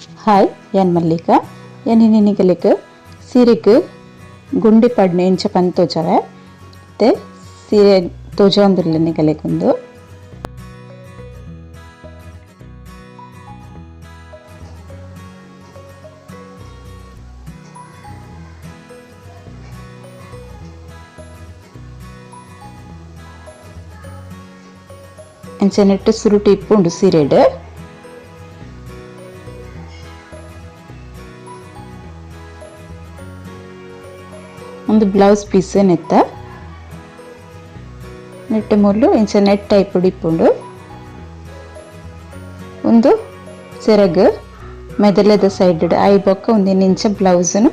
Hi, ಯಾನ್ ಮಲ್ಲಿಕ. ಯಾನ್ ನಿನಿಗಲಿಕ್ ಸೀರೆಗ್ ಗುಂಡಿ ಪಡ್ನೆ ಇಂಚ ಪಂದ್ ತೋಜಾವೆ ಇತ್ತೆ ಸೀರೆ ತೋಜಾವೊಂದುಲ್ಲೆ ನಿಗಲೆಗ್ ಉಂದು. ಅಂಚ ನೆಟ್ಟ್ ಸುರುಟು ಇಪ್ಪುಂಡು ಸೀರೆಡ್. ಉಂದು ಬ್ಲೌಸ್ ಪೀಸ್ ನೆತ್ತ ನೆಟ್ಟ್ ಮೂಲು ಇಂಚ ನೆಟ್ ಟೈಪ್ ಇಪ್ಪುಂಡು. ಉಂದು ಸೆರಗ್ ಮೆದಲೆದ ಸೈಡ್ ಆಯಿ ಬೊಕ್ಕ ಉಂದೆನ್ ಇಂಚ ಬ್ಲೌಸ್ ನು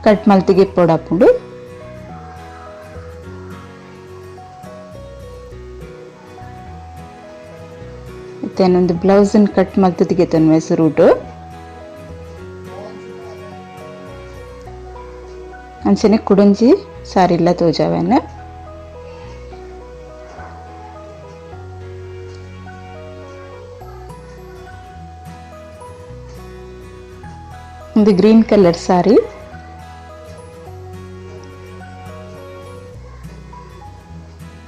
ಕಟ್ ಮಲ್ತ್ ಗೆಪ್ಪೊಡಾಪುಂಡು. ಇತ್ತೆ ಯಾನ್ ಉಂದು ಬ್ಲೌಸ್ ನ್ ಕಟ್ ಮಲ್ತ್ ಗೆತೊನ್ವೆ ಸುರುಟು. ಅಂಚನೆ ಕುಡೊಂಜಿ ಸಾರಿಲ ತೋಜಾವೆನ್. ಉಂದು ಗ್ರೀನ್ ಕಲರ್ ಸಾರಿ.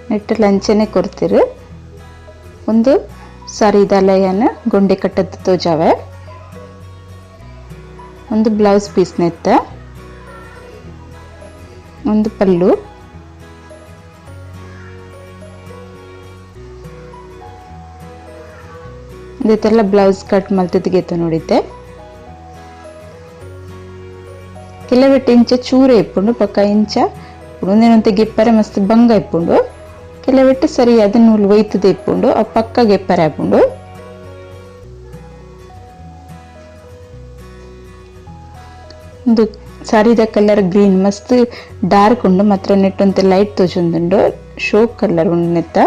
ನೆಟ್ಟುಲ ಅಂಚನೆ ಕೊರ್ತೆರ್. ಉಂದು ಸಾರಿದ ಲಯನ್ ಗೊಂಡೆ ಕಟ್ಟದ್ ತೋಜಾವೆ. ಉಂದು ಬ್ಲೌಸ್ ಪೀಸ್ ನೆತ್ತ. ಉಂದು ಪಲ್ಲು. ಉಂದೆತೆಲ್ಲ ಬ್ಲೌಸ್ ಕಟ್ ಮಲ್ತುದು ಗೆತೊನೊಡಿತ್ತೆ. ಕೆಲವೆಟ್ ಇಂಚ ಚೂರೆ ಇಪ್ಪುಂಡು ಬೊಕ ಇಂಚ ಉಂದೆನ್ ಒಂತೆ ಗೆಪ್ಪರೆ ಮಸ್ತ್ ಬಂಗ ಇಪ್ಪುಂಡು. ಕೆಲವೆಟ್ ಸರಿಯಾದ್ ನೂಲು ಒಯ್ತುದು ಇಪ್ಪುಂಡು ಅವು ಪಕ್ಕ ಗೆಪ್ಪರೆ ಆಪುಂಡು. ಉಂದು ಸಾರಿದ ಕಲರ್ ಗ್ರೀನ್ ಮಸ್ತ್ ಡಾರ್ಕ್ ಉಂಡು ಮಾತ್ರ ನೆಟ್ ಒಂತೆ ಲೈಟ್ ತೋಜೊಂದುಂಡು. ಶೋ ಕಲರ್ ಉಂಡು ನೆತ್ತ.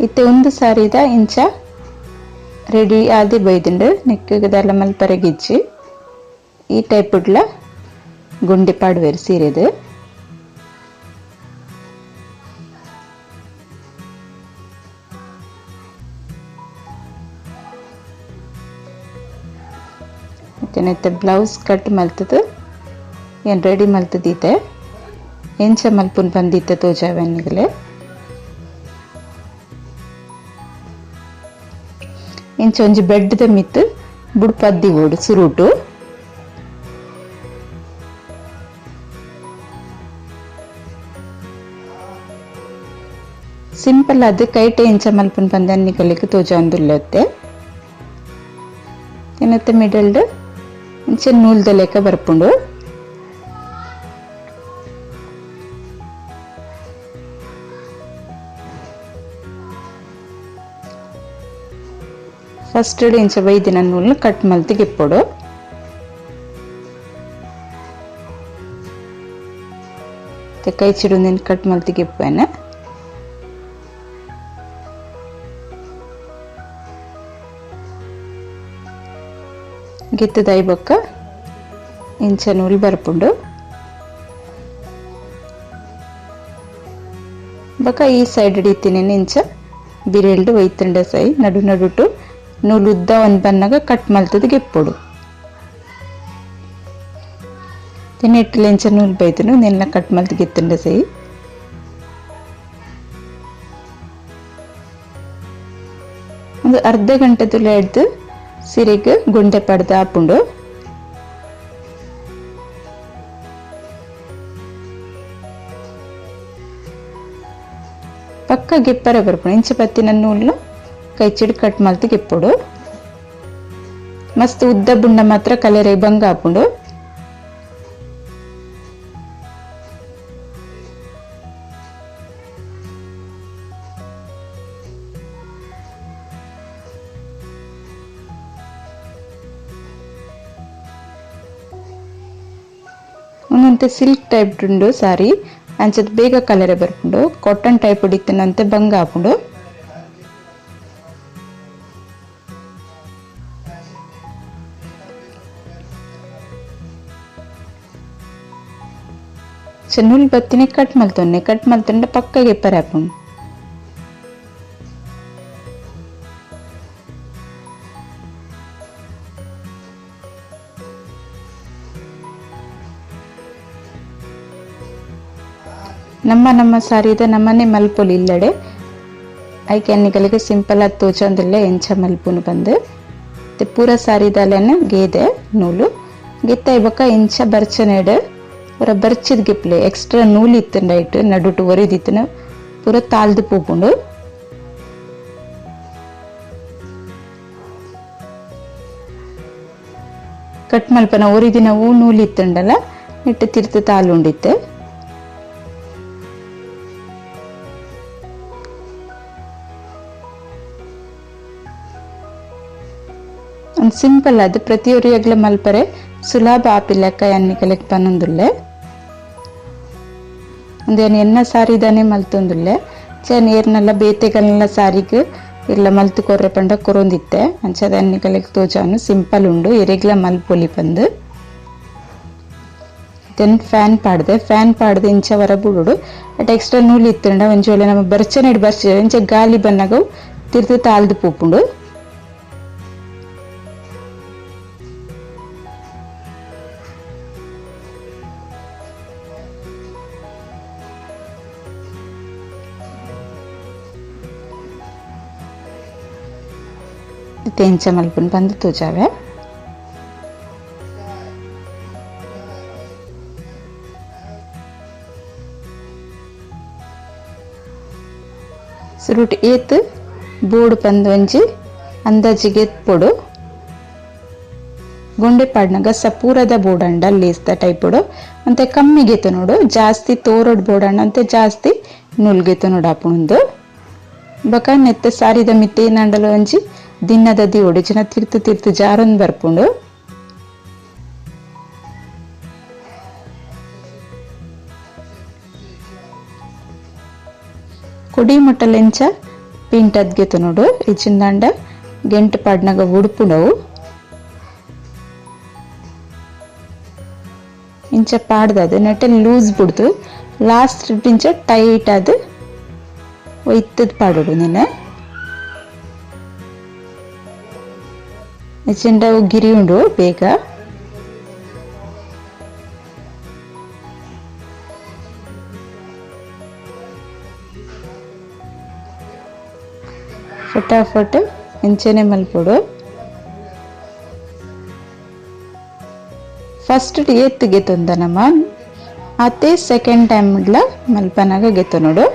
ಇತ್ತೆ ಉಂದು ಸಾರಿದ ಇಂಚ ರೆಡಿ ಆದ್ ಬೈದುಂಡು. ನೆಕ್ಕ್ ದಾಲ ಮಲ್ಪರೆಗಿಜ್ಜಿ. ಈ ಟೈಪ್ ಡ್ಲ ಗುಂಡಿ ಪಾಡುವೆರ್ ಸೀರೆದ್. ಇತ್ತೆ ನೆತ್ತ ಬ್ಲೌಸ್ ಕಟ್ ಮಲ್ತುದು ಏನ್ ರೆಡಿ ಮಲ್ತುದೀತೆ. ಎಂಚ ಮಲ್ಪುನ್ ಪಂದಿತ್ತೆ ತೋಜಾವೆ ನಿಗಲೆ. ಇಂಚ ಒಂಜಿ ಬೆಡ್ ದ ಮಿತ್ತ್ ಬುಡ್ಪದ್ ದೀವೊಡು ಸುರುಟು. ಸಿಂಪಲ್ ಆದ್ ಕೈಟೆ ಎಂಚ ಮಲ್ಪುನ್ ಪಂದ್ ನಿಗಲೆಗ್ ತೋಜಾವೊಂದುಲ್ಲೆ ಇತ್ತೆ. ನೆತ್ತ ಮಿಡಲ್ ಡ್ ಇಂಚ ನೂಲ್ದ ಲೆಕ ಬರ್ಪುಂಡು. ಫಸ್ಟ್ ಇಂಚ ಬೈದಿನ ನೂಲ್ನ್ ಕಟ್ ಮಲ್ತ್ ಗೆಪ್ಪೊಡು. ಕೈಚಿಡ್ ಉಂದೆನ್ ಕಟ್ ಮಲ್ತ್ ಗೆಪ್ಪುವೆನ್. ಗೆತ್ತುದ ಬೊಕ್ಕ ಇಂಚ ನೂಲು ಬರ್ಪುಂಡು. ಬೊಕ್ಕ ಈ ಸೈಡ್ ಇತ್ತಿನೆನ್ ಇಂಚ ಬಿರೆಲ್ಡ್ ಒಯ್ತುಂಡ ಸೈ ನಡು ನಡುಟು ನೂಲು ಉದ್ದ ಒಂದ್ ಬನ್ನಗ ಕಟ್ ಮಲ್ತುದು ಗೆಪ್ಪೊಡು. ನೆಟ್ಟುಲ ಇಂಚ ನೂಲು ಬೈದುಂಡು ಉಂದೆನ್ಲ ಕಟ್ ಮಲ್ತ್ ಗೆತ್ತುಂಡ ಸೈ. ಒಂದು ಅರ್ಧ ಗಂಟೆ ತುಲೆ ಹಿಡ್ದು ಸೀರೆಗ್ ಗೊಂಡೆ ಪಡ್ದು ಆಪುಂಡು. ಪಕ್ಕ ಗೆಪ್ಪರೆ ಬರ್ಪುಂಡು. ಇಂಚ ಪತ್ತಿನ ನೂಲು ಕೈಚಿಡ್ ಕಟ್ ಮಲ್ತ್ ಗೆಪ್ಪೊಡು. ಮಸ್ತ್ ಉದ್ದ ಬುಂಡ ಮಾತ್ರ ಕಲರೆ ಬಂಗ ಆಪುಂಡು. ಉಂದೊಂತೆ ಸಿಲ್ಕ್ ಟೈಪ್ ಉಂಡು ಸಾರಿ. ಅಂಚದ ಬೇಗ ಕಲರೆ ಬರ್ಪುಂಡು. ಕಾಟನ್ ಟೈಪ್ ಇತ್ತಿನಂತೆ ಬಂಗ ಆಪುಂಡು. ನೂಲು ಬತ್ತಿನೆ ಕಟ್ ಮಲ್ತೊನ್ನೆ. ಕಟ್ ಮಲ್ತೊಂಡ ಪಕ್ಕ ಗೆಪ್ಪರೆ ಆಪುಂಡು. ನಮ್ಮ ನಮ್ಮ ಸಾರಿದ ನಮ್ಮನೆ ಮಲ್ಪೊಲಿ ಇಲ್ಲಡೆ ಐಕೆ ನಿಕಲಿಗೆ ಸಿಂಪಲ್ ಆದ್ ತೋಜೊಂದುಲ್ಲೆ ಎಂಚ ಮಲ್ಪುನು ಪಂದ್ ಪೂರ ಸಾರಿದಲೆನ ಗೇದೆ ನೂಲು ಗೆತ್ತೈ ಬೊಕ್ಕ ಇಂಚ ಬರ್ಚನೆಡ್ ಪೂರ ಬರ್ಚಿದ್ ಗೆಪ್ಲೆ ಎಕ್ಸ್ಟ್ರಾ ನೂಲು ಇತ್ತುಂಡ ಐಟ್ ನಡುಟು ಒರಿದಿತ್ತುನ ಪೂರ ತಾಲ್ದು ಪೋಪುಂಡು. ಕಟ್ ಮಲ್ಪನ ಒರಿದಿನ ಹೂ ನೂಲು ಇತ್ತುಂಡಲ ನೆಟ್ಟು ತಿರ್ತು ತಾಲುಂಡಿತ್ತೆ. ಒಂದು ಸಿಂಪಲ್ ಅದು ಪ್ರತಿಯೊರಿಯಗ್ಲ ಮಲ್ಪರೆ ಸುಲಭ ಆಪಿಲೆಕ್ಕ ಯಾನ್ ಪನೊಂದುಲ್ಲೆ. ಉಂದು ಎನ್ನ ಸಾರಿದಾನೆ ಮಲ್ತೊಂದುಲ್ಲೆ ಚನ್ ಏರ್ನೆಲ್ಲ ಬೇತೆಗಲ್ನೆಲ್ಲ ಸಾರಿಗ್ ಇರ್ಲ ಮಲ್ತು ಕೊರ್ರೆ ಪಂಡ ಕೊರೊಂದಿತ್ತೆ ಅಂಚಾದ್ ಯಾನ್ ನಿಕಲೆಗ್ ತೋಜಾನು ಸಿಂಪಲ್ ಉಂಡು ಎರೆಗ್ಲ ಮಲ್ಪೊಲಿ ಪಂದ್. Then fan ಪಾಡ್ದೆ ಫ್ಯಾನ್ ಪಾಡ್ದೆ ಇಂಚ ವರ ಬುಡೊಡು ಅಟ್ ಎಕ್ಸ್ಟ್ರಾ ನೂಲು ಇತ್ತುಂಡ ಒಂಜಿ ವೇಳೆ ನಮ್ಮ ಬರ್ಚನೆಡ್ ಬರ್ಚ ಇಂಚ ಗಾಲಿ ಬನ್ನಗ ತಿರ್ತು ತಾಲ್ದು ಪೋಪುಂಡು. ಇಂಚ ಮಲ್ಪುನು ಪಂದ್ ತೋಜಾವೆ. ಸುರುಟ್ ಏತ್ ಬೋಡು ಪಂದ್ ಒಂಜಿ ಅಂದಾಜಿಗೆ ಪೊಡು ಗೊಂಡೆ ಪಾಡ್ನಗ ಸಪೂರದ ಬೋಡಂಡ ಲೇಸ್ದ ಟೈಪುಡು ಅಂತೆ ಕಮ್ಮಿಗೆ ನೋಡು ಜಾಸ್ತಿ ತೋರಡ್ ಬೋಡಂಡ ಅಂತೆ ಜಾಸ್ತಿ ನೂಲ್ಗೆ ನೋಡು ಆಪುಂಡು. ಬೊಕ ನೆತ್ತ ಸಾರಿದ ಮಿತ್ತೆ ಏನಾಂಡಲ ಒಂಜಿ ದಿನ್ನದ ದಿವೊಡು ಜನ ತಿರ್ತು ತಿರ್ತು ಜಾರೊಂದು ಬರ್ಪುಂಡು. ಕೊಡಿ ಮುಟ್ಟಲೆಂಚ ಪಿಂಟದ್ಗೆ ನೋಡು ಇಚಿಂದಾಂಡ ಗೆಂಟು ಪಾಡ್ನಗ ಉಡುಪುಂಡವು ಇಂಚ ಪಾಡ್ದದು ನೆಟ್ಟೆ ಲೂಸ್ ಬುಡ್ದು ಲಾಸ್ಟ್ ಇಂಚ ಟೈಟ್ ಅದು ಒಯ್ತದ್ ಪಾಡೋಡು ನೀನು. ಇಚಿಂಡ ಗಿರಿ ಉಂಡು ಬೇಗ. ಫಟಾಫಟ್ ಇಂಚನೆ ಮಲ್ಪೊಡು. ಫಸ್ಟ್ ಏತ್ ಗೆತ್ತೊಂದ ನಮ್ಮ ಅತ್ತೆ ಸೆಕೆಂಡ್ ಟೈಮ್ ಮಲ್ಪನಾಗ ಗೆತ್ತೊನೋಡು.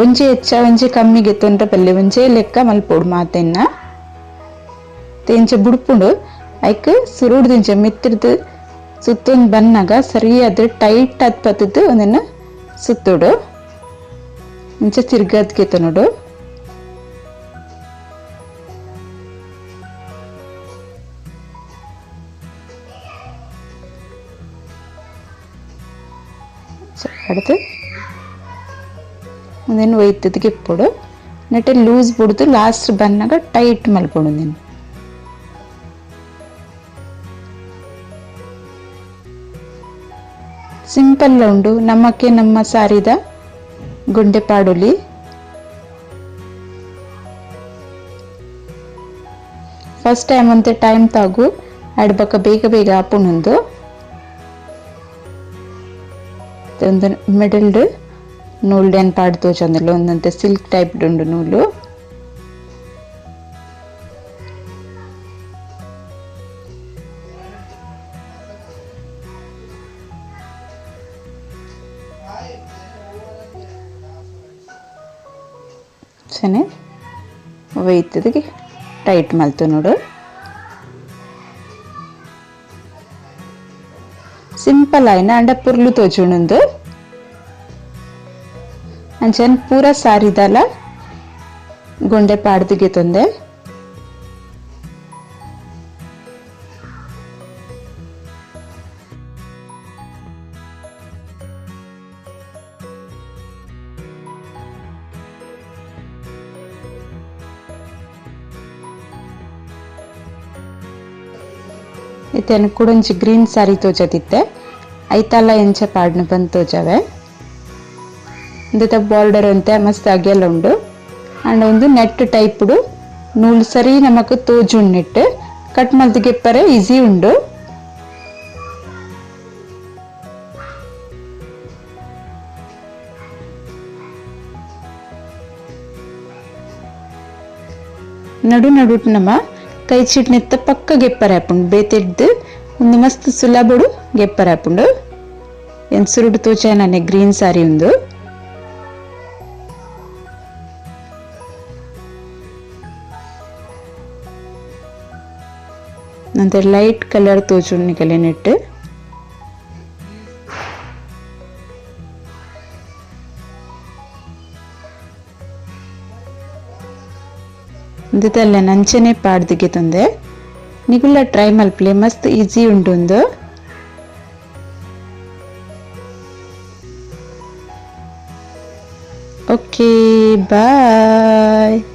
ಒಂಜಿ ಹೆಚ್ಚ ಒಂಜಿ ಕಮ್ಮಿ ಗೆತ್ತೊಂಡ್ರೆ ಪಲ್ಲೆ ಒಂಜೇ ಲೆಕ್ಕ ಮಲ್ಪೊಡು ಮಾತೆನ್ನ. ಇಂಚ ಬುಡ್ಪುಂಡು ಐಕ್ ಸುರುಡ್ದಿಂಚ ಮಿತ್ತಿರ್ದು ಸುತ್ತೊಂದು ಬನ್ನಾಗ ಸರಿಯಾದ ಟೈಟ್ ಆದ್ ಪತ್ತದು ಒಂದನ್ನ ಸುತ್ತೋಡು ಇಂಚ ತಿರ್ಗದ್ ಗೆತ್ತೊನೋಡು. அடுத்து ಉಂದೆನ್ ಒಯ್ತದ ಗೆಪ್ಪೊಡು ನೆಟ್ಟೆ ಲೂಸ್ ಬುಡ್ದು ಲಾಸ್ಟ್ ಬನ್ನಾಗ ಟೈಟ್ ಮಲ್ಪೊಡು ಉಂದೆನ್. ಸಿಂಪಲ್ ಉಂಡು ನಮಕ್ಕೆ ನಮ್ಮ ಸಾರಿದ ಗೊಂಡೆ ಪಾಡೊಲಿ. ಫಸ್ಟ್ ಟೈಮ್ ಅಂತೆ ಟೈಮ್ ತಾಗು ಅಡ್ಬಕ ಬೇಗ ಬೇಗ ಆಪುಂಡು. ಒಂದು ಮಿಡಲ್ ನೂಲ್ ಪಾಡ್ ತೋಜೊಂದುಲ್ಲ ಒಂದಂತೆ ಸಿಲ್ಕ್ ಟೈಪ್ ಉಂಡು ನೂಲು. ಸನೆ ಒಯ್ತದಕ್ಕೆ ಟೈಟ್ ಮಲ್ತು ನೋಡು. ಸಿಂಪಲ್ ಆಯ್ನ ಅಂಡ ಪುರ್ಲು ತೋಜುಂಡು. ಅಂಚನ್ ಪೂರ ಸಾರಿದಲ ಗೊಂಡೆ ಪಾಡ್ದು ಗೆತ್ತೊಂದೆ. ಇತ್ತೆ ಕುಡೊಂಜಿ ಗ್ರೀನ್ ಸಾರಿ ತೋಜದಿತ್ತೆ ಐತಲ್ಲ ಎಂಚ ಪಾಡ್ನ ಬಂದ್ ತೋಜವೆ. ಇಂದೆತ ಬಾರ್ಡರ್ ಅಂತೆ ಮಸ್ತ್ ಅಗೆಲ ಉಂಡು. ಅಂಡ್ ಒಂದು ನೆಟ್ ಟೈಪ್ಡು ನೂಲು ಸರಿ ನಮಕ್ ತೋಜುಂಡು ನೆಟ್ ಕಟ್ ಮಲ್ತ್ ಗೆಪ್ಪರೆ ಈಸಿ ಉಂಡು. ನಡು ನಡುಟ್ ನಮ ಕೈಚಿಟ್ ನೆತ್ತ ಪಕ್ಕ ಗೆಪ್ಪರೆ ಆಪುಂಡು ಬೇತೆಡ್ದು ಉಂದು ಮಸ್ತ್ ಸುಲಭಡು ಗೆಪ್ಪರೆ ಆಪುಂಡು. ಎನ್ ಸುರುಟು ತೋಜಾಯಿನನೆ ಗ್ರೀನ್ ಸಾರಿ ಉಂದು. ನಂತರ ಲೈಟ್ ಕಲರ್ ತೋಜುಂಡು ನಿಕಲೆ ನೆಟ್. ಉಂದೆತಲ್ಲ ಅಂಚನೆ ಪಾಡ್ದ್ ಗೆತೊಂದೆ ನಿಕುಲ್ಲ ಟ್ರೈ ಮಲ್ಪುಲೆ ಮಸ್ತ್ ಈಸಿ ಉಂಡು ಉಂದು. Okay bye.